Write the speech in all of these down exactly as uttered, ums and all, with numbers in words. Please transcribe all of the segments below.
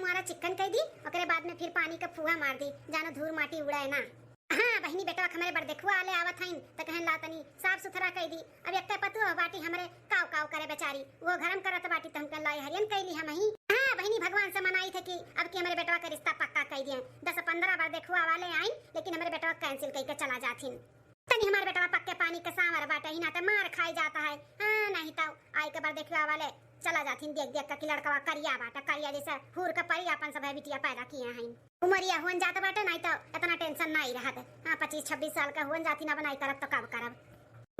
मुहारा चिक्कन कइ दी, ओकरे बाद में फिर पानी क फुहा मार दी, जानो धूर माटी उड़े ना। हाँ बहिनी, बेटवा के हमरे बड़देखुआ वाले आवत हइन, त कहन ला तनी साफ सुथरा कइ दी। अब एक्के पतोह बाटी हमरे काव काव करे बेचारी, वो घरम करत बाटी, त हम कहन ला हरियन कइ ली हमहीं। हाँ बहिनी, भगवान से मनाई थे कि अब की हमरे बेटवा क रिश्ता पक्का कइ दिए। दस पन्द्रह बड़देखुआ वाले आइन, लेकिन हमरे बेटवा cancel कइ के चला जाथिन। तनी हमार बेटवा पक्के पानी के सांवर बाटे, ही ना त मार खाई जात है। हाँ, नहीं त आई के बड़देखुआ वाले चला जाथिन देख देख के कि लड़कवा करिया बाटे, करिया जैसे हूर के परी अपन सब बिटिया पैदा किए हैं। उमरिया हुअन जात बाटे, नहीं त इतना tension नहीं रहत। हाँ, पच्चीस छब्बीस साल का हुअन जाथिन, अब नहीं करब त कब करब?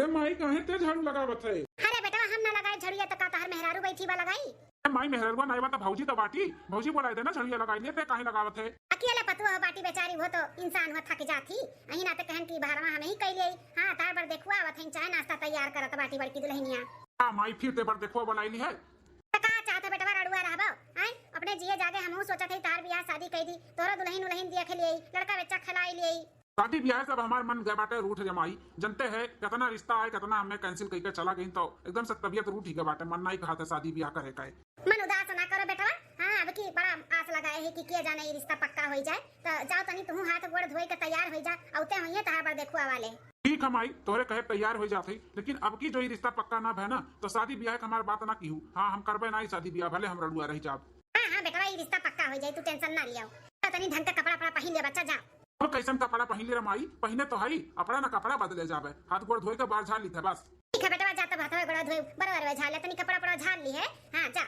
ए माई, काहे ते झाड़ू लगावत है? अरे बेटवा, हम ना लगाई झड़िया, त का तहर मेहरारू बैठी बा लगाई? ए माई, मेहररुआ नाई बा त भौजी त बाटी, भौजी बोलाइ देना, झड़िया लगाइ लिए, ते काहे लगावत है? अकेले पतोह बाटी बेचारी, वो तो इंसान हो थक जात ही, अही नाते कहन कि बहरवा हमहीं कइ लेई। हाँ, तार बड़देखुआ आवत हइन, चाय नाश्ता तैयार करत बाटी बड़की दुल्हनिया। हाँ माई, फिर ते बड़देखुआ बोलाइ ली है। त का चाहत है बेटवा, रड़ुआ रहबो? आय, अपने जिए जागे हमहू सोचत हई तार बियाह शादी कइ दी, तोहरो दुल्हन उल्हन देख लेई, लड़का बच्चा खेलाइ लेई। शादी बियाह से अब हमार मन गए बाटे रूठ रे माई। जनते है कितना रिश्ता आए, कितना हमें cancel कइके चला गइन, तो एकदम से तबियत रूठ ही गए बाटे, मन नाई कहत है शादी बियाह करे का। मन उदास ना करो बेटवा। हाँ, अब की बड़ा आस लगाए है कि के जाने ई रिश्ता पक्का होइ जाए। त जाओ तनी तुहू हाथ गोड़ धोइ के तैयार होइ जा, अउते होइए तहार बड़देखुआ वाले। ठीक है माई, तोहरे कहे तैयार होइ जात हई, लेकिन अब की जो ई रिश्ता पक्का ना भए ना, तो शादी बियाह के हमार बात ना किहू। हाँ, हम करबे नाई शादी बियाह, भले हम रड़ुआ रह जाब। हाँ हाँ बेटवा, ई रिश्ता पक्का होइ जाए, तू tension ना लियाओ। त तनी ढंग के कपड़ा वपड़ा पहिन ले बच्चा, जा। अब कैसन कपड़ा पहिन ले रे माई? पहिने तो हई, अपना ना कपड़ा बदले जाबे, हाथ गोड़ धोइ के बाहर झाड़ लीथे बस। ठीक है बेटवा, जा तब हाथवा गोड़वा धोए, बरवा बरवा झाड़ ले, तनी कपड़ा वपड़ा झाड़ ली है। हाँ जा।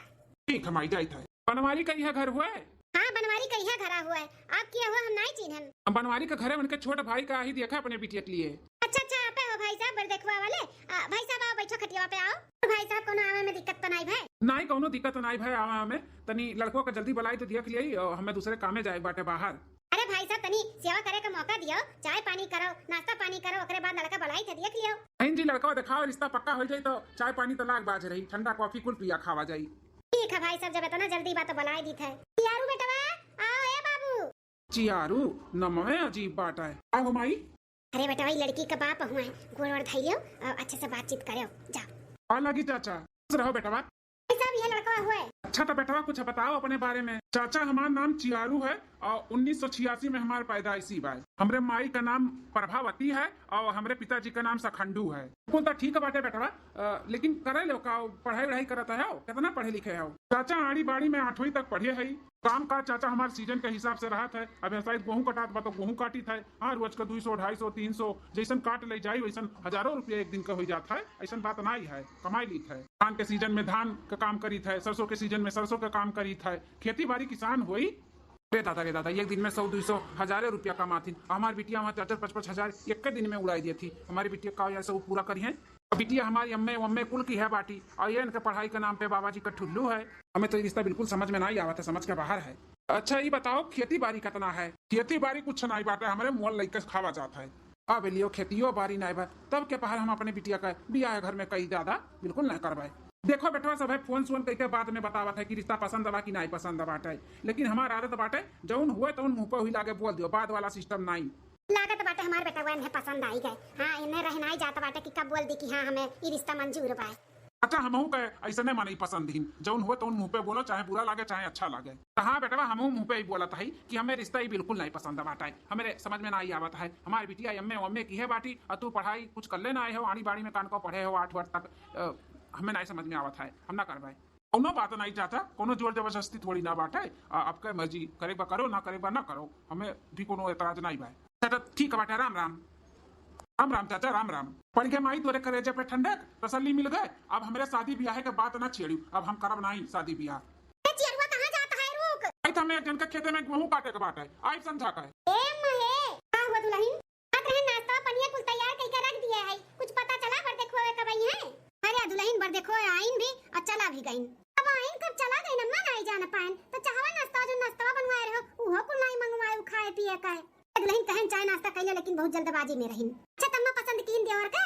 ठीक है माई, जाइत है। बनवारी कहिया घर हुए? हाँ, बनवारी कहिया घरा हुए, आप किया हुआ हम नाई चिन्हन। बनवारी के घरे उनके छोट भाई का ही देखा अपने बिटिया के लिए। अच्छा अच्छा, आपे हो भाई साहब, बड़देखुआ वाले। आ, भाई साहब आओ, बैठो खटिया पे आओ। भाई साहब, कोनो आवे में दिक्कत तो नाई भए? नाई, कोनो दिक्कत नाई भए आवे में। तनी लड़को के जल्दी बुलाई तो देख लियाई, और हमें दूसरे कामे जाए बाटे बाहर। अरे भाई साहब, तनी सेवा करे का मौका दियो, चाय पानी करो, नाश्ता पानी करो, ओकरे बाद लड़का बुलाई थे देख लियो। बहन जी, लड़का दिखाओ, रिश्ता पक्का हो जाए तो चाय पानी तो लाग बाज रही, ठंडा कॉफी कुल पिया खावा जाई। ठीक है भाई साहब, जब इतना जल्दी बात बुलाई दी थे। चियारू बेटवा, आओ ए बाबू। चियारू, नमवे अजीब बात है। आओ माई। अरे बेटवा, ई लड़की का बाप हुआ है, गोड़ वोड़ धइलियो और अच्छे से बातचीत करो, जा। आ लगी चाचा, खुश रहो बेटवा। भाई साहब, ये लड़का हुआ है। अच्छा तो बेटवा, कुछ बताओ अपने बारे में। चाचा, हमार नाम चियारू है और उन्नीस सौ छियासी में हमार पैदाइशी बा। हमरे माई का नाम प्रभावती है और हमरे पिताजी का नाम सखंडू है। कुल तो ठीक बाटे बेटवा, अ, लेकिन करे लो का, पढ़ाई वढ़ाई करत है हो? कितना पढ़े लिखे हो? चाचा, आड़ी बाड़ी में आठवीं तक पढ़े है। काम काज चाचा हमार सीजन के हिसाब से रहत है। अब शायद गेहूं कटात बा तो गेहूं काटित है। हाँ, रोज का दुई सौ, ढाई सौ, तीन सौ जैसन काट ले जाई, वैसन हजारों रुपया एक दिन का हो जात है। ऐसन बात नाई है, कमाई लीत है। धान के सीजन में धान का काम करीत है, सरसों के सीजन में सरसों का काम करीत है। खेती बाड़ी किसान होई। रे दादा, रे दादा, एक दिन में सौ, दुई सौ, हजारे रुपया कमाथिन। हमार बिटिया वहाँ चार चार, पाँच पाँच हजार एक दिन में उड़ाई देती। हमारी बिटिया का ऐसा वो पूरा करी है? बिटिया हमारी अम्मे, अम्मे कुल की है बाटी, और ये इनके पढ़ाई के नाम पे बाबा जी का ठुल्लू है। हमें तो ये रिश्ता बिल्कुल समझ में नाई आवत है, समझ के बाहर है। अच्छा, ये बताओ, खेती बाड़ी कितना है? खेती बाड़ी कुछ नाई बाटे, हमरे मोल लइके खावा जात है। अब लियो खेतियो बाड़ी नाई बा, तब के पहाड़ हम अपने बिटिया का बियाह घर में कई दादा बिल्कुल ना करवाए। देखो बेटवा, सब है फोन सोन कइके बाद में बतावत है कि रिश्ता पसंद बा कि नाई पसंद बाटे, लेकिन हमार आदत बाटे जौन हुए तौन मुंह पे हुई लागे बोल दियो, बाद वाला सिस्टम नाई। लागत बाटे हमार बेटवा इन्हें पसंद आई गए। हाँ, इन्हें रहनाई जात बाटे कि कब बोल दी कि हाँ, हमें ई रिश्ता मंजूर बा। अच्छा, हमहू के ऐसने मनई पसंद हिन, जौन हुए तौन मुंह पे बोलो, चाहे बुरा लागे चाहे अच्छा लागे। तो हाँ बेटवा, हमहू मुंह पे ही बोलत हई कि हमें रिश्ता ही बिल्कुल नहीं पसंद बाटे, हमें समझ में नहीं आवत है। हमारी बिटिया एमए ओमए की है बाटी, और तू पढ़ाई कुछ कर लेना आए हो, आड़ी बाड़ी में कान को पढ़े हो आठ वर्ष तक, अ, हमें नहीं समझ में आवत है, हम ना करवाए। कोनो बात नहीं चाचा, कोनो जोर जबरदस्ती थोड़ी ना बाटे। आ, आपके मर्जी, करे बा करो, ना करे बा ना करो, हमें भी कोनो एतराज नहीं बा। चाचा ठीक बाटे, राम राम। राम राम चाचा, राम राम। पड़ गए माई तोरे करेजे पे ठंडक, तसल्ली मिल गए। अब हमरे शादी बियाह के बात ना छेड़ू, अब हम करब नहीं शादी बियाह। ए चियरुआ, कहाँ जात है, रुक। आई तो हमें एक जन के खेते में गेहूं काटे के बाटे, आई समझा के। ए महे, का हुआ दुल्हन? बात रहे नाश्ता पनिया कुल तैयार कइके रख दिए है, कुछ पता चला बड़देखुआ कब आई है? अरे दुल्हन, बड़देखुआ आइन भी और चला भी गइन। अब आइन कब चला गइन अम्मा, नाई जान पाएन। तो चाहवा नाश्ता जो नाश्ता बनवाए रहो, उहो कुल नाई मंगवाए उ खाए पिए का है। ए दुल्हन, कहन चाय नाश्ता कइले, लेकिन बहुत जल्दबाजी में रहिन। अच्छा तम्मा पसंद कीन देवर के?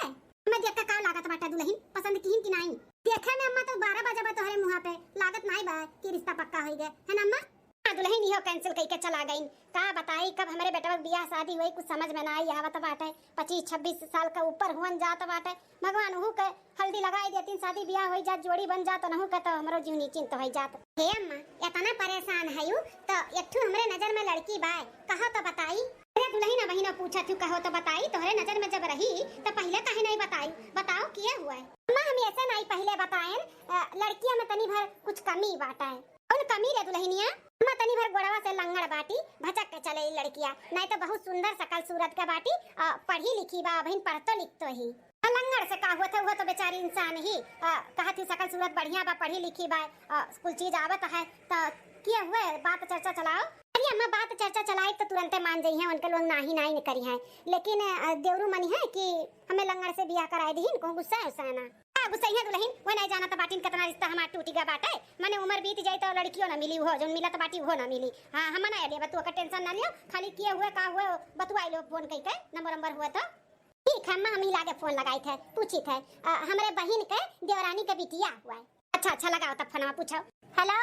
हमें देख के का लागत बाटे दुल्हन, पसंद कीन कि नाई? देखे में अम्मा तो बारह बजे बा तोहरे मुँहा पे, लागत नाई बा कि रिश्ता पक्का होई गए, है ना अम्मा? हाँ, दुल्हन इहो cancel कइके चला गइन। का बताई, कब हमरे बेटवा के बियाह शादी होई, कुछ समझ में ना आई आवत बाटे। पच्चीस छब्बीस साल का ऊपर हुअन जात बाटे। भगवान उहू के हल्दी लगाई देतीन, शादी बियाह होई जात, जोड़ी बन जात, उनहू के तो हमरो जीव निश्चिंत होई जात। हे अम्मा, इतना परे परेशान हयू, तो एक ठू हमरे नजर में लड़की बाय, कहो तो बताई। अरे दुलहिन, अबहिन पूछत हूँ, कहो तो बताई, तोहरे नजर में जब रही, तो पहिले काहे नहीं बताई? बताओ, किए हुए? अम्मा, हम ऐसे नहीं पहिले बताएन, अ, लड़किया में तनी भर कुछ कमी बाटे। कौन कमी रे दुलहिनिया? अम्मा, तनी भर गोड़वा से लंगड़ बाटी, भचक के चले लड़किया, नहीं तो बहुत सुंदर सकल सूरत के बाटी, अ, पढ़ी लिखी बा, अबहिन पढ़तो लिखतो ही। आ, लंगड़ से का होत है, वो तो बेचारी इंसान ही। आ, कहत ही सकल सूरत बढ़िया बा, पढ़ी लिखी बा, आ, कुल चीज आवत है, तो किए हुए बात चर्चा चलाओ। अरे अम्मा, बात चर्चा चलाई तो तुरंते मान जइहैं, उनके लोग नाही नाही न करिहैं, लेकिन, आ, देवरू मनिहैं कि हमें लंगड़ से बियाह कराए दिहिन, कहूँ गुस्सा है उस्सा ना। आ, गुस्सा ही है दुलहिन, वो नहीं जानत बाटिन कितना रिश्ता हमार टूटी गा बाटे, मने उम्र बीत जाई तो लड़कियों ना मिली, वो जो मिलत बाटी वो ना मिली। हाँ, हम ना लेबा, तू ओकर tension ना लियो, खाली किए हुए का हुए बतुआई लो फोन कई के, नंबर नंबर हुए तो। ठीक है अम्मा, हम ही लागे फोन लगाई थे, पूछी थे, अ, हमरे बहिन के देवरानी के बिटिया हुआ है। अच्छा, अच्छा, लगाओ तब फोनवा, पूछो। हेलो,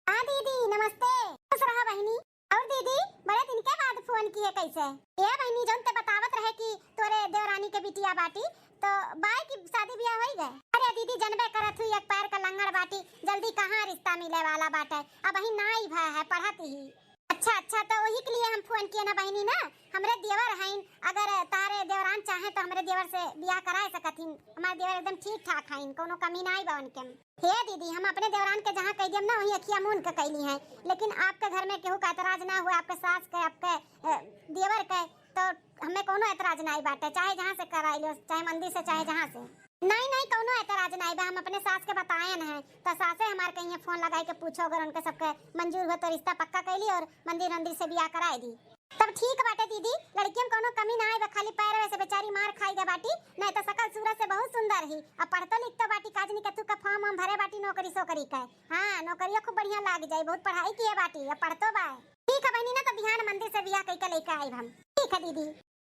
हाँ दीदी, नमस्ते। खुश रहा बहिनी। और दीदी, बड़े दिन के बाद फोन किए कैसे? ए बहिनी, जौन ते बतावत रहे कि तोरे देवरानी के बिटिया बाटी, तो बाय की शादी ब्याह होई गए? अरे दीदी, जनबे करत हुई, एक पैर का लंगड़ बाटी, जल्दी कहाँ रिश्ता मिले वाला बाटे, अबहिन नाई भा है, पढ़त ही। अच्छा, अच्छा, तो वही के लिए हम फोन किए ना बहिनी ना, हमरे देवर हईन, अगर तारे देवरान चाहे तो हमरे देवर से बियाह कराए सकत हिन। हमारे देवर एकदम ठीक ठाक हईन, कोनो कमी नाई बा उनके में। हे दीदी, हम अपने देवरान के जहाँ कह दियम ना, वहीं अखिया मून के कैली हैं, लेकिन आपके घर में केहू का एतराज ना हुए, आपके सास के, आपके, अ, देवर के, तो हमें कोनो एतराज नाई बाटे, चाहे जहाँ से कराई लो, चाहे मंदिर से, चाहे जहाँ से। नहीं, नहीं, कौनो एतराज नाई बा, हम अपने सास के बताएन है, तो सासे हमार कहिए फोन लगाई के पूछो, अगर उनके सबके मंजूर हो तो रिश्ता पक्का कैली और मंदिर वंदिर से बियाह कराए दी। तब ठीक बाटे दीदी, लड़कियन कौनो कमी नाई बा, खाली पैरवे से बेचारी मार खाई गए बाटी, नहीं तो सकल सूरत से बहुत सुंदर ही। अब पढ़तो लिखतो बाटी, काजनी कथू का form हम भरे बाटी नौकरी सोकरी के। हाँ, नौकरिया खूब बढ़िया लाग जाई, बहुत पढ़ाई किए बाटी, अब पढ़तो बा। ठीक है बहिनी ना, तो बिहान मंदिर से बियाह कई के लेके आइब हम। ठीक है दीदी।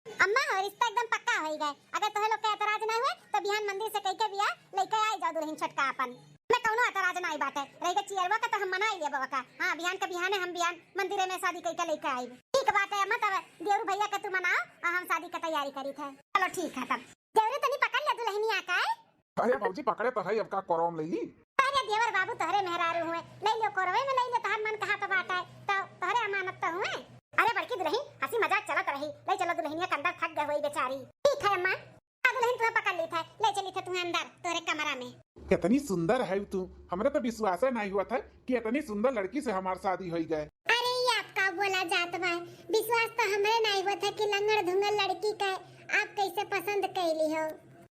अम्मा हो, रिश्ता एकदम पक्का होई गए। अगर तोहे लोग के एतराज ना हुए, तो बिहान मंदिर से कई के बियाह लेके आई जाओ दुलहिन छोटका अपन। मैं कौनो एतराज नाई बाटे। रही के चियरवा का तो हम मनाई लेबो का। हाँ, बिहान के बिहाने हम बिहान मंदिर में शादी कई के लेके आइब। ठीक बाटे अम्मा, तब देवरू भैया के तू मनाओ और हम शादी के तैयारी करी थे। चलो ठीक है तब। देवरू तनी पकड़ ले दुलहिनिया का। अरे भौजी, पकड़े तो है, अब का कोरवा में लई ली? अरे देवर बाबू, तोहरे मेहरारू हुए, लई लियो कोरवे में लई लियो, तोहर मन कहा तो बाटे, तो तोहरे अमानत तो हुए। अरे बड़की दुलहिन, हंसी मजाक चलत रही, लई चलो दुलहिनिया के अंदर, थक गए हुई बेचारी। ठीक है अम्मा, आ दुलहिन तुम्हें पकड़ ली थे, ले चली थे तुम्हें अंदर तोहरे कमरा में। कितनी सुंदर है तू, हमरे तो विश्वास नहीं हुआ था कि इतनी सुंदर लड़की से हमार शादी होई गए। अरे ये आपका बोला जात बा, विश्वास तो हमरे नहीं हुआ था कि लंगड़ धुंगड़ लड़की के आप कैसे पसंद कैली हो।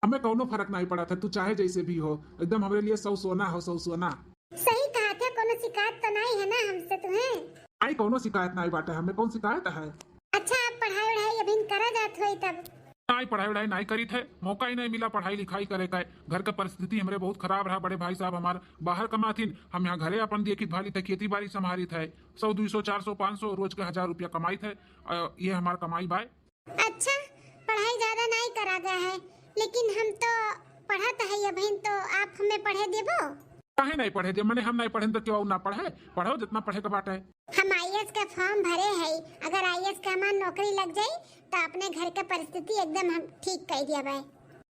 हमें कौनो फर्क नहीं पड़ा था, तू चाहे जैसे भी हो, एकदम हमरे लिए सौ सोना हो, सौ सोना। सही कहा थे, कोनो शिकायत तो नहीं है ना हमसे तुम्हें? आई कौनो शिकायत नहीं बाटे, हमें कौन शिकायत है? अच्छा, आप पढ़ाई वढ़ाई अभी करा जात होई तब? नहीं, पढ़ाई वढ़ाई नहीं करी थे, मौका ही नहीं मिला पढ़ाई लिखाई करे का। घर का परिस्थिति हमरे बहुत खराब रहा, बड़े भाई साहब हमार बाहर कमाथिन, हम यहाँ घरे अपन देखित भाली थे, खेती बाड़ी संभालित है, सौ, दुई सौ, चार सौ, पाँच सौ, रोज का हजार रुपया कमाई थे। अ, ये हमार कमाई बाय। अच्छा, पढ़ाई ज्यादा नहीं करा गया है, लेकिन हम तो पढ़त है अबहिन, तो आप हमें पढ़े देबो? काहे नहीं पढ़े दे? मने हम नहीं पढ़े तो क्यों ना पढ़े? पढ़ो जितना पढ़े के बाटे। हम आईएएस का फॉर्म भरे है, अगर आईएएस का हमार नौकरी लग जाई तो अपने घर के परिस्थिति एकदम हम ठीक कर दिया भाई।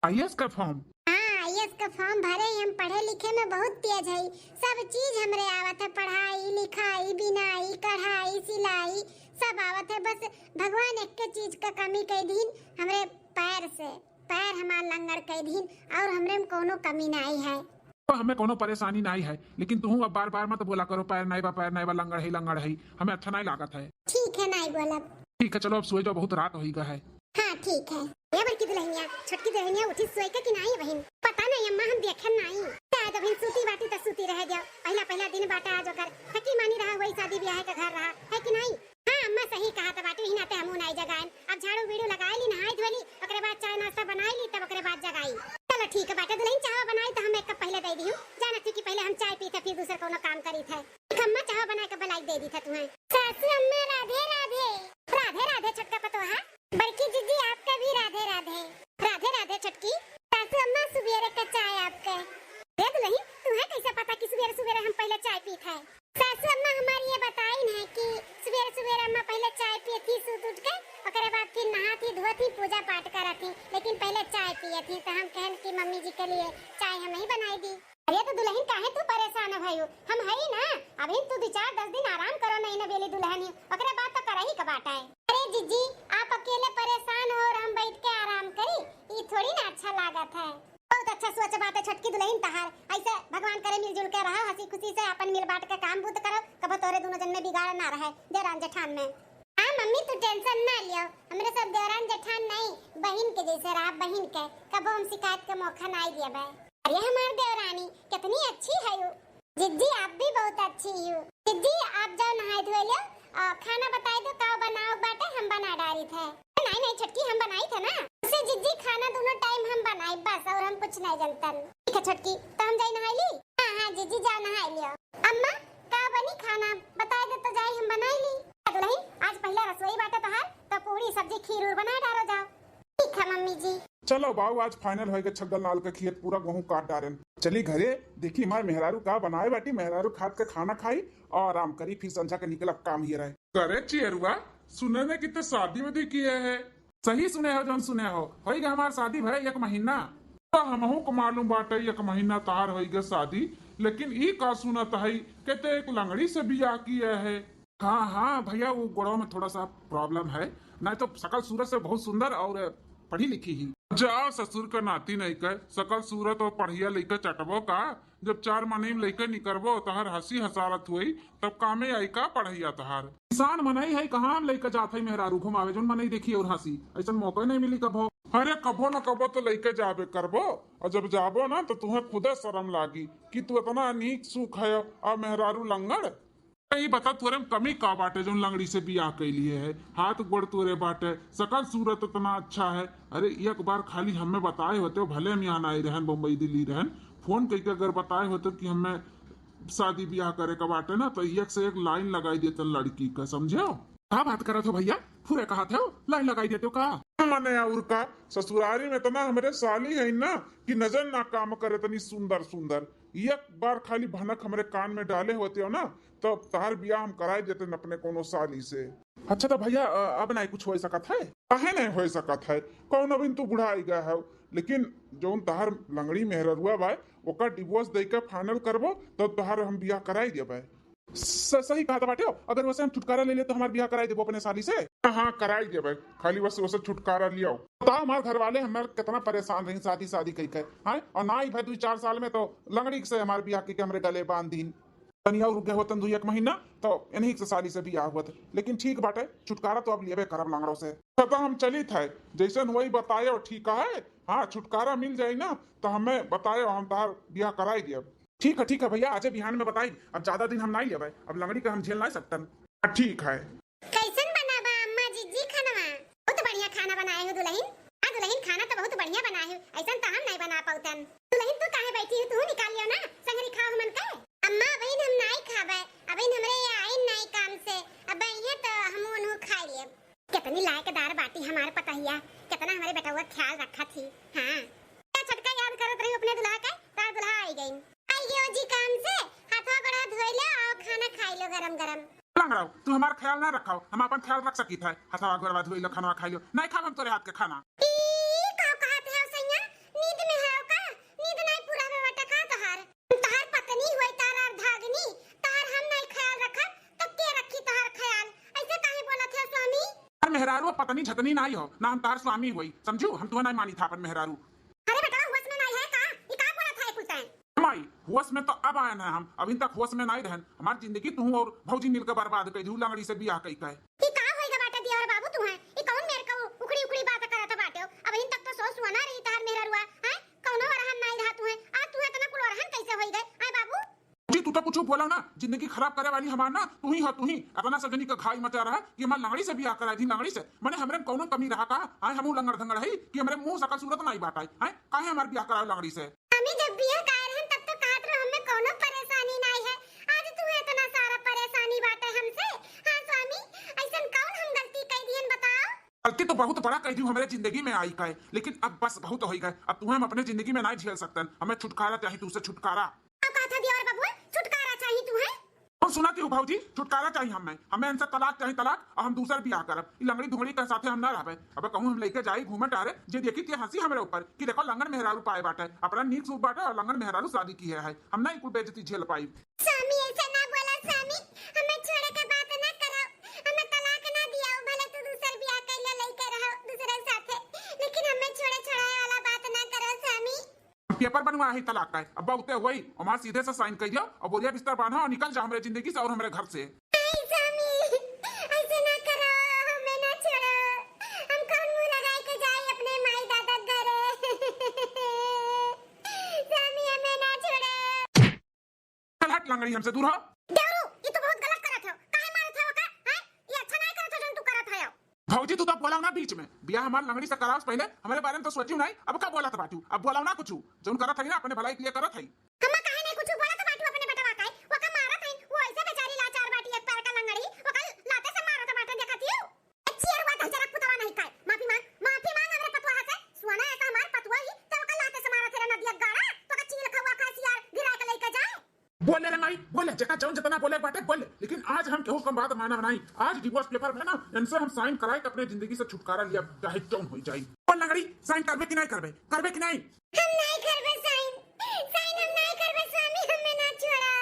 आईएएस का फॉर्म? हाँ, आईएएस का फॉर्म भरे ही हम, पढ़े लिखे में बहुत तेज है, सब चीज हमरे आवत है, पढ़ाई लिखाई, बिनाई, कढ़ाई, सिलाई, सब आवत है। बस भगवान एक के चीज का कमी कह दीन, हमरे पैर से, पैर हमार लंगड़ कह दीन, और हमरे में कोनो कमी नहीं है। तो हमें कोनो परेशानी नहीं है, लेकिन तुहू अब बार बार मत बोला करो, पैर नहीं बा, पैर नहीं बा, लंगड़ है, लंगड़ है, हमें अच्छा नहीं लागत है। ठीक है, नहीं बोलब। ठीक है, चलो अब सोई जाओ, बहुत रात होई गा है। हाँ, ठीक है। ए बड़की दुलहिनिया, छोटकी दुलहिनिया उठी सोई के कि नाई बहिन? पता नहीं अम्मा, हम देखे नाई। शायद अबहिन सूती बाटी त सूती रह जाओ। पहला पहला दिन बाटा आज ओकर। थकी मानी रहा, वही शादी ब्याह के घर रहा, है कि नाई? हाँ अम्मा, सही कहा त बाटी, वही नाते हमू नाई जगाएन। अब झाड़ू बीड़ू लगाए ली, नहाई धोली, ओकरे बाद चाय नाश्ता बनाई ली, तब ओकरे बाद जगाई। चलो ठीक है बाटे दुलहिन, चाहवा बनाई त हम एक कप पहले दे दिहूँ। जानत थी कि पहले हम चाय पी थे, फिर दूसर कोनो काम करी थे। ठीक अम्मा, चाहवा बनाए के बनाई दे दी थे तुम्हें। सासू अम्मा राधे राधे। राधे राधे छोटका पतोहा। बड़की जीजी आपका भी राधे राधे। राधे राधे छोटकी। सासू अम्मा सुबेरे का चाय आपके। रे दुलहिन, तुम्हें कैसे पता कि सुबेरे सुबेरे हम पहले चाय पी थे? सासू अम्मा हमारी ये बताई नहीं कि सुबेरे सुबेरे अम्मा पहले चाय पिए थी सूत उठ के, ओकरे बाद फिर नहा थी, धो थी, पूजा पाठ करा थी, लेकिन पहले चाय पिए थी, तो हम कहन कि मम्मी जी के लिए चाय हम ही बनाई दी। अरे तो दुलहिन काहे तू परेशान भयू, हम हई ना, अभी तू दो चार दस दिन आराम करो ना, इन्हें बेली दुल्हन ही, ओकरे बाद तो करही का बाटा है। अरे जीजी, आप अकेले परेशान हो और हम बैठ के आराम करी, ई थोड़ी ना अच्छा लागत है। बहुत अच्छा सोच बाटे छोटकी दुल्हन तहार, ऐसे भगवान करे मिलजुल के रहो, हंसी खुशी से अपन मिल बांट के काम बूत करो, कबो तोरे दोनों जन में बिगाड़ ना रहे देरान जेठान में। हाँ मम्मी, तू tension ना लियो, हमरे सब देवरान जेठान नहीं, बहिन के जैसे रहा, बहिन के, कबो हम शिकायत के मौका ना देबे। अरे हमार देवरानी कितनी अच्छी है यू। जिज्जी, आप भी बहुत अच्छी यू। जिज्जी, आप जाओ नहाए धोए लो, आ, खाना बताई दो, का बनाओ बाटे, हम बना डारी थे। नहीं नहीं छोटकी, हम बनाई थे ना। उसे जिज्जी, खाना दोनों time हम बनाई बस, और हम कुछ नहीं जानतन। ठीक है छोटकी, तो हम जाई नहाई ली। हाँ हाँ जिज्जी, जाओ नहाई लियो। अम्मा, का बनी खाना? बताए दे तो जाई, हम बनाई ली। दुल्हन, आज पहला रसोई बाटे तोहार, तो पूरी सब्जी खीर उर बनाए डारो जाओ। ठीक है मम्मी जी। चलो बाऊ, आज final होइगा, छगन लाल के खेत पूरा गेहूं काट डारेन। चली घरे, देखी हमार मेहरारू का बनाए बाटी, मेहरारू खात के खाना खाई और आराम करी, फिर संझा के निकलब काम ही रहे। करे चियरुआ, सुने में कि ते शादी वादी किए है। सही सुने हो, जौन सुने हो, होइगा हमार शादी भय एक महीना। तो हमहू को मालूम बाटे एक महीना तहार होइगा शादी, लेकिन ई का सुनत है कि ते एक लंगड़ी से बियाह किए है। हाँ हाँ भैया, वो गोड़वा में थोड़ा सा problem है, नहीं तो सकल सूरत से बहुत सुंदर और पढ़ी लिखी ही। जा ससुर का नाती नहीं कर, सकल सूरत और पढ़िया लइका चटबो का, जब चार मनई में लइके निकरबो, तहर हंसी हंसारत हुई, तब कामे आई का पढ़ैया तहार? किसान मनई है, कहाँ लइके जात है मेहरारू घुमावे, जौन मनई देखी और हंसी, ऐसन मौका नहीं मिली कभो। अरे कभो न कभो तो लइके जाबे करबो, और जब जाबो ना तो तुहें खुदे शर्म लागी कि तू इतना नीक सूख है और मेहरारू लंगड़। ई बता तोरे में कमी का बाटे जौन लंगड़ी से बियाह कैलिए है? हाथ गोड़ तोरे बाटे, सकल सूरत इतना अच्छा है। अरे एक बार खाली हमें बताए होते हो, भले हम यहाँ ना आई रहन, बम्बई दिल्ली रहन, फोन करके अगर बताए होते कि हमें शादी बियाह करे का बाटे ना, तो एक से एक लाइन लगाई देते लड़की का, समझे हो? का बात करत हो भैया, पूरे कहत हो लाइन लगाई देते हो का? मने और का, ससुरारी में इतना हमरे साली है ना कि नजर ना काम करे, इतनी सुंदर सुंदर। एक बार खाली भनक हमरे कान में डाले होते हो ना, तो तहार बियाह हम कराई देते न अपने कोनो साली से। अच्छा तो भैया, अ, अब नहीं कुछ हो सकत है? काहे नहीं हो सकत है? कौन अभी तू बुढ़ाई गया है, लेकिन जौन तहार लंगड़ी मेहररुआ बाय, ओकर divorce दे के final करबो, तब तहार हम बियाह कराई देबे। स-, सही कहत बाटे हो, अगर वैसे हम छुटकारा ले ले तो हमार बियाह कराई देबो अपने साली से। हाँ, हाँ, कराई देबे, खाली बस वैसे छुटकारा लियो। बता हमार घर वाले हमार कितना परेशान रही शादी, शादी कई के, हाँ? और ना ही भाई दो चार साल में तो लंगड़ी से हमार बियाह कई के हमरे गले बांध दीन। तनी और रुक गए होतन दो एक महीना, तो इन्हीं से साली से बियाह हुआ था। लेकिन ठीक बाटे, छुटकारा तो अब लेबे करब लंगड़ों से। तो हम चली थे, जैसन वही बतायो, ठीक है? हाँ, छुटकारा मिल जाई ना, तो हमें बतायो, हम तहार बियाह कराई दियब। ठीक है, ठीक है भैया, आजे बिहान में बताई, अब ज्यादा दिन हम नहीं लेबे, अब लंगड़ी के हम झेल नहीं सकतन। हाँ, ठीक है। कैसन बना बा अम्मा जिज्जी खानवा? बहुत बढ़िया खाना बनाए हो दुल्हन। हाँ दुल्हन, खाना तो बहुत बढ़िया बनाए हो, ऐसन तो हम नहीं बना पाउतन। दुल्हन तू काहे बैठी हो, तू निकाल लियो ना, संगरी खाओ हमन के। अम्मा अबहिन हम नहीं खाबे, अबहिन हमरे ये आइन नहीं काम से, अब ये तो हम उन्हों खा लिए। कितनी लायकदार बाटी हमार पतहिया, कितना हमारे बेटवा ख्याल रखा थी। हाँ, का छोटका याद करत रही अपने दुल्हा के, तार दुल्हा आई गई। आई गयो जी काम से, हाथवा गोड़ा धोई लो और खाना खाई लो गरम गरम। लंगड़ाओ, तू हमार ख्याल ना रखाओ, हम अपन ख्याल रख सकी था। हाथवा गोड़वा धोई लो, खाना खाई लो, नहीं खाब हम तोरे हाथ के खाना। ई का कहत है सैया, नींद में है का? नींद नहीं पूरा में बटा का तोहार? तोहार पत्नी हुई, तार अर्धांगिनी, तोहार हम नहीं ख्याल रखब, तो के रखी तोहार ख्याल? ऐसे काहे बोलत है स्वामी? अरे मेहरारू पत्नी झतनी नहीं हो, ना हम तार स्वामी हुई, समझू? हम तुहे नहीं मानी था अपन मेहरारू। अरे बेटा, होश में नहीं है का? ई का बोलत है कुल तैं? माई, होश में तो अब आयन है हम, अभी तक होश में नहीं रहन। हमार जिंदगी तू और भौजी मिलकर बर्बाद कर दी, लंगड़ी से बियाह कई के। ई का होइगा बाटे दिया और बाबू तू है? ई कौन मेर का उखड़ी उखड़ी बात करत बाटे हो? अबहिन तक तो सौ सुहाना रही तहार मेहररुआ, हैं? कौनो अरहन नहीं रहा तू है, आज तू इतना कुल अरहन कैसे होई गए? आए बाबू। जी, तू तो कुछ बोला ना, जिंदगी खराब करे वाली हमार ना, तू ही हो, तू ही। इतना सजनी का घाई मचा रहा कि हमार लंगड़ी से बियाह कराई दी, लंगड़ी से। मने हमरे में कौनो कमी रहा का? आए हमू लंगड़ धंगड़ है कि हमरे मुंह सकल सूरत नहीं बात आई, हैं? काहे हमार बियाह कराओ लंगड़ी से? स्वामी जब बियाह करे रहन तब तो कहत रहो हमें कौनो परेशानी नहीं है, आज तू इतना सारा परेशानी बाटे हमसे। हाँ स्वामी, ऐसन कौन हम गलती कई दियन बताओ? गलती तो बहुत बड़ा कह दी हमरे जिंदगी में आई का है, लेकिन अब बस बहुत हो गए। अब तुम्हें हम अपने जिंदगी में नहीं झेल सकतन, हमें छुटकारा चाहिए, तुझसे छुटकारा। अब कहा था देवर बबुआ, छुटकारा चाहिए तुम्हें? सुना क्यों भौजी, छुटकारा चाहिए हमें, हमें इनसे तलाक चाहिए, तलाक, और हम दूसर बियाह करब। ई लंगड़ी धुंगड़ी के साथे हम ना रहबे। अब कहूँ हम लइके जाई घूमे टहरे, जे देखी ते हंसी हमरे ऊपर कि देखो लंगड़ मेहरारू पाए बाटे, अपना नीक सूप बाटे और लंगड़ मेहरारू शादी किहे है। हम ना ई कुल बेइज्जती झेल पाई। स्वामी, ऐसे ना बोला स्वामी, हमें छोड़े के बात ना करो, हमें तलाक ना दिया, भले तू दूसर बियाह कर ले, लइके रहो दूसरे साथे, लेकिन हमें छोड़े छोड़ाए वाला बात ना करो स्वामी। पेपर बनवा है तलाक का, अब बहुते हुई, हमार सीधे से साइन कर दियो और बोरिया बिस्तर बांधो और निकल जाओ हमरे जिंदगी से और हमरे घर से। नहीं स्वामी, ऐसे ना करो, हमें ना छोड़ो, हम कौन मुंह लगाए के जाए अपने माई दादा के घरे? स्वामी, हमें ना छोड़ो। चल हट लंगड़ी, हमसे दूर हो। देवरू, ये तो बहुत गलत करत हो। काहे मारत हो का? हैं? ये अच्छा नहीं करत हो जौन तू करत हो। भौजी, तू तो बोलाओ ना बीच में। बियाह हमार लंगड़ी से कराओ से पहले हमरे बारे में तो सोचियो नहीं। अब का बोलत बाटू? अब बोलाओ ना कुछ। जौन करत है ना अपने भलाई के लिए करत है। हम काहे नहीं कुछ बोलत बाटू अपने बेटवा का? वो का मारत है? वो ऐसे बेचारी लाचार बाटी, एक पैर का लंगड़ी, वो का लाते से मारत बाटे, देखत ही हो। ए चियरुआ दहजरा पुतवा नहीं खाए। माफी मांग, माफी मांग हमरे पतवा से। सुना ऐसा हमार पतवा ही, तो ओकर लाते से मारत है नदिया गाड़ा, तो का चील खवा खा सियार गिरा के लेके जाए। बोले रे माई, बोले, जेका जौन जितना बोले बाटे बोले, लेकिन आज हम केहू कम बात मानब नहीं। आज डिवोर्स पेपर में ना इनसे हम साइन कराए के अपने जिंदगी से छुटकारा लिया, चाहे जौन हो जाए। बोल लंगड़ी, साइन करबे कि नहीं करबे? करबे कि नहीं? हम नहीं करबे साइन, साइन हम नहीं करबे स्वामी, हमें ना छोड़ा।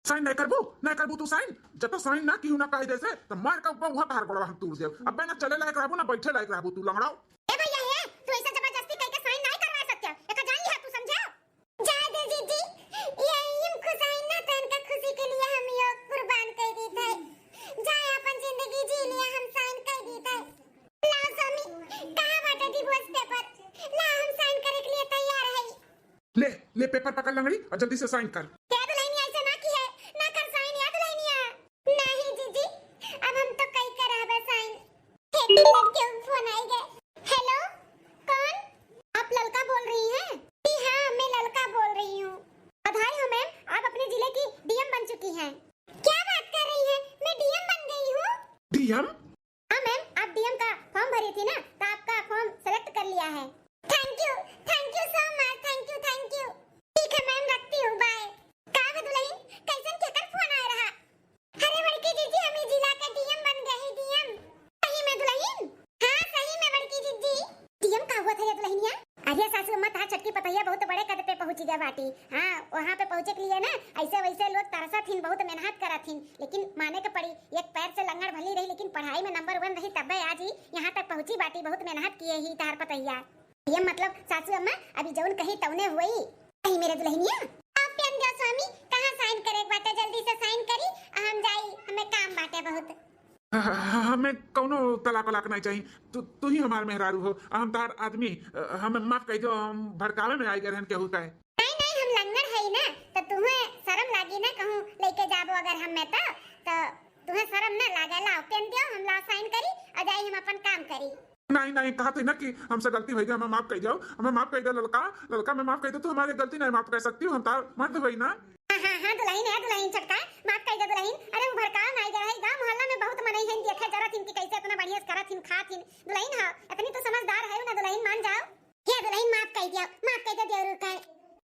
साइन नहीं करबू, नहीं करबू तू साइन। जब तो साइन ना किहू ना कायदे से, तो मार के ऊपर वहाँ तहार गोड़वा हम तोड़ देब। अबे ना चले लायक रहबू, ना बैठे लायक रहबू तू लंगड़ाओ। ए भैया, हे, तू ऐसे जबरदस्ती करके साइन नहीं करवा सकते। एका जान लिया तू, समझे? जाए दे जीजी, ये हम खुश आइन ना, तो इनका खुशी के लिए हम यो कुर्बान कर दी थे। जाए अपन जिंदगी जी लिया, हम साइन कर दी थे। लाओ स्वामी, कहाँ बाटे डिवोर्स पेपर? लाओ, हम साइन करे के लिए तैयार है। ले, ले पेपर पकड़ लंगड़ी और जल्दी से साइन कर। या दुल्हनिया ऐसे ना किहे, ना कर साइन या दुल्हनिया। नहीं जीजी, अब हम तो कई के रहबे साइन। एक मिनट, क्यों फोन आई गए? हेलो, कौन? आप ललका बोल रही हैं? जी हाँ, मैं ललका बोल रही हूँ। बधाई हो मैम, आप अपने जिले की डीएम बन चुकी हैं। क्या बात कर रही हैं? मैं डीएम बन गई हूँ। डीएम? हाँ मैम, आप डीएम का फॉर्म भरी थी ना, तो आपका फॉर्म सेलेक्ट कर लिया है। Thank you, thank you so much, thank you, thank you। ठीक है मैम, रखती हूँ, बाय। का बे दुल्हन, कैसन केकर फोन आए रहा? अरे बड़की जीजी, हम ई जिला के डीएम बन गए ही, डीएम। सही में दुल्हन? हाँ, सही में बड़की जीजी। डीएम का हुआ था ये दुल्हनिया? अरे सासू अम्मा, तहार छोटकी पतोहिया बहुत बड़े कद पे पहुँच गया बाटी। हाँ, वहाँ पे पहुँचे के लिए ना, ऐसे वैसे लोग तरसत हिन, बहुत मेहनत करत हिन, लेकिन माने के पड़ी, एक पैर से लंगड़ भली रही, लेकिन पढ़ाई में नंबर वन रही, तब्बे आज ही यहाँ तक पहुँची बाटी, बहुत मेहनत किए ही तहार पतोहिया। ये मतलब सासू अम्मा, अभी जौन कही तौने हुई। कही मेरे दुल्हनिया। आप प्यान दो स्वामी, कहाँ साइन करे के बाटे, जल्दी से साइन करी, हम जाई, हमें काम बाटे बहुत। ह-, ह-, हमें कौनो तलाक वलाक नहीं चाहिए, तू, तू ही हमार मेहरारू हो, हम तहार आदमी, अ, हमें माफ कर दो, हम भड़कावे में आई गए रहन केहू का। नहीं, नहीं, हम लंगड़ हई ना, तो तुम्हें शर्म लागी ना, कहूँ लेके जाबो अगर हमें तो, तो तुम्हें शर्म ना लागे, लाओ पेन दियो, हम लाओ साइन करी और जाई हम अपन काम करी। नहीं, नहीं, कहा थे ना कि हमसे गलती हो गई, हमें माफ कर दो, हमें माफ कर दो ललका, ललका, हमें माफ कर दो, तू हमारी गलती नहीं माफ कर सकती हो, हम तार मर्द होई ना। हाँ, हाँ, हाँ, दुल्हन है, दुल्हन छोटका, माफ कर दो दुल्हन। अरे वो भड़काव नहीं गए है, गाँव मोहल्ला में बहुत मनई है, देखे जरा थिन कि कैसे इतना बढ़िया से करत थिन, खात थिन। दुल्हन हो, इतनी तो समझदार है ना दुल्हन, मान जाओ। हे दुल्हन, माफ कर दिया, माफ कर दो देवरू का।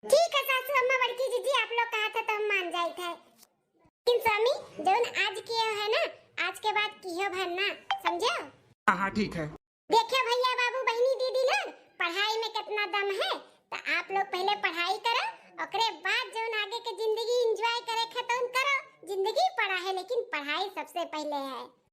ठीक है सासू अम्मा, बड़की जीजी, आप लोग कहा था तो हम मान जाए थे। लेकिन स्वामी, जौन आज किए है ना, आज के बाद किहो भर ना, समझे? हाँ, हाँ, ठीक है। देखियो भैया, बाबू, बहिनी, दीदी लोग, पढ़ाई में कितना दम है, तो आप लोग पहले पढ़ाई करो, ओकरे बाद जौन आगे के जिंदगी एंजॉय करे के है, तौन करो। जिंदगी पड़ा है, लेकिन पढ़ाई सबसे पहले है।